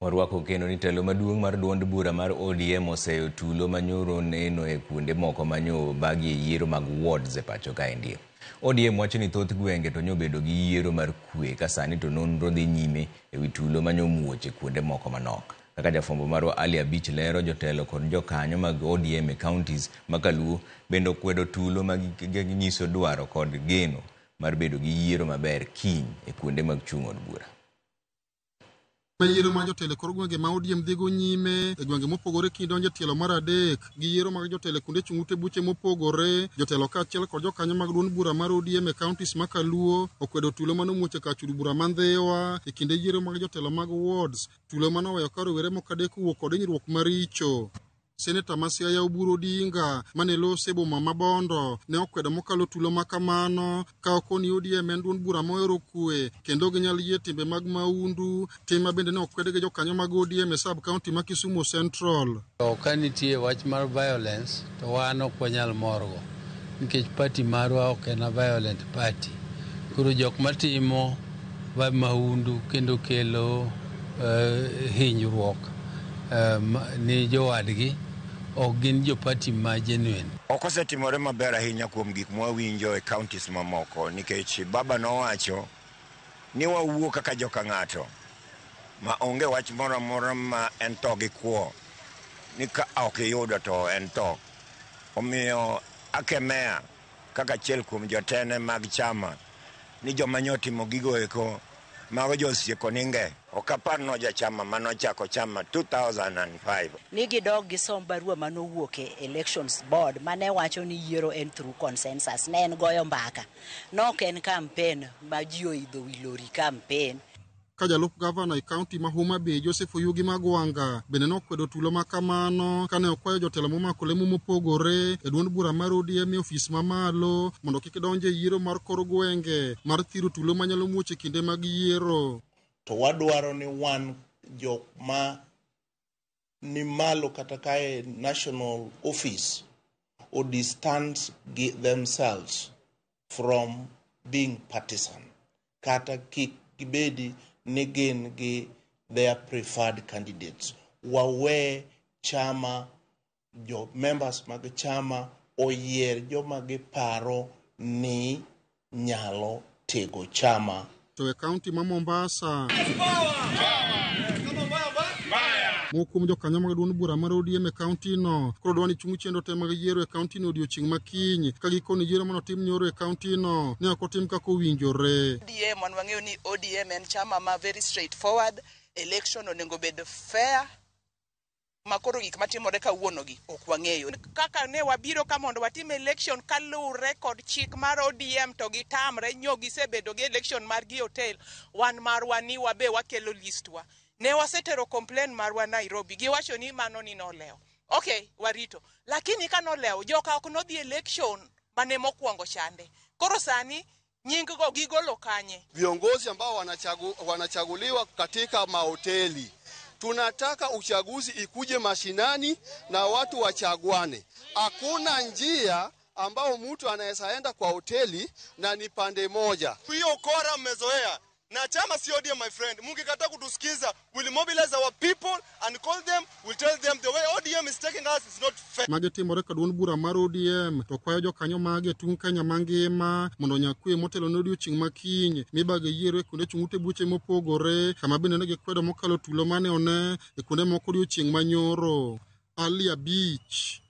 Warwako kendo ni telo maduong' mar duond bura mar ODM oseyo tulo manyoro neno e kuonde moko manyo bagie yiero mag wards e pacho kaendi. ODM wacho ni thoth gwenge to nyobedo gi yiero mar kwe ka sani to nonro dhi nyime ewi tulo manyo muoch e kuonde moko manok. Kaka jafwambo marwa Ali Abich lero, jotelo kod jokanyo mag ODM e counties ma Kaluo bende okwedo tulo ma ginyiso dwaro kod geno mar bedo gi yiero maber kiny e kuonde mag chung' od bura. Yiero mar jotelo e kor gwenge ma ODM dhigo nyime e gwenge mopogore kidonjo e tielo mar adek gi yiero mag jotelo e kuonde chung' ute buche mopogore. Jotelo kaachiel kod jokanyo mag duond bura mar ODM e counties ma Kaluo okwedo tulo mane omuoch e kar chudo bura ma Ndhiwa e kinde yiero mag jotelo mag wards, tulo mane oweyo ka rowere moko adek owuok kod hinyruok maricho. Seneta ma Siaya Oburu Odinga mane lose e boma ma Bondo ne okwedo mokalo tulo ma kamano ka okoni ODM en duond bura mohero kwe kendo ok ginyal yie timbe mag maundu, tim ma bende ne okwed gi jokanyo mag ODM e sub county ma Kisumu Central. To ka nitie wach mar violence to wan ok wanyal morgo nikech party marwa ok en a violent party. Koro jok matimo mahundu kendo kelo hinyruok ni jowadgi ok gin jo party ma genuine. Ok osetimore maber ahinya kuom gik mwawinjo e counties mamoko nikech baba nowacho ni wawuo kaka joka ng'ato ma onge wach moro amora ma en tho gi kwo ni ka ok iyudo to en tho. Omiyo akemea kaka achiel kuom jotene mag chama ni joma nyotimo gigo eko mago josieko ninge. Ok apar no jachama manochako chama 2005. Ni gidog gisom barua manowuok e Elections Board mane wacho ni yiero en through consensus, ne en goyo mbaka, nok en campaign ma ji oidho wi lori campaign. Ka jalup gavana e kaunti ma Homa Bay Joseph Oyugi Magwanga bende nokwedo tulo ma kamano kane okwayo jotelo momako lemo mopogore e duond bura mar ODM e ofis mamalo mondo kik donje e yiero mar kor gwenge mar thiro tulo manyalo muoch e kinde mag yiero. To wadwaro ni wan jok ma ni malo kata kae national office o distance themselves from being partisan, kata kik gibedi ni gin gi their preferred candidates. Wawe chama, jo members mag chama oyier joma giparo ni nyalo tego chama. To e kaunti ma Mombasa, moko kuom jokanyo mag duond bura mar ODM e kaunti no koro dwa ni chung chenro te mag yiero e kaunti no odiochieng' ma kiny ka gikoni yiero manotim nyoro e kaunti no ne ok otim kaka owinjore. ODM wan wang'eyo ni ODM en chama ma very straightforward, election onego bed fair, ma koro gik matimore kawuono gi ok wang'eyo. Kaka ne wabiro ka mondo watim election kaluwre kod chik mar ODM to gitamre, nyo gisebedo gi election margi e hotel, wan marwa ni wabe wakelo list wa. Ne wasetero complain marwa Nairobi, giwacho ni mano ni nolewo. Okay, warito. Lakini ka nolewo, joka ok nodhi election mane mokwongo chande. Koro sani nying go gigolo kanye? Viongozi ambao wanachaguliwa katika mahoteli, tunataka uchaguzi ikuje mashinani na watu wachaguane. Hakuna njia ambao mtu anaweza enda kwa hoteli na ni pande moja. Hiyo ukora mmezoea na chama si ODM, my friend. Mkikataa kutusikiza, we'll mobilize our people and call them, we'll tell them the way ODM is taking us is not fair. Magi timore ka duond bura mar ODM to kwayo jokanyo mage e tung' Kenya mangima mondo onya kwe motelo ne odiochieng' ma kiny mibage yiero e kuonde chung' ute buche mopogore kama bende ne gikwedo mokalo tulo mane one e kuonde moko odiochieng' manyoro. Ali Abich,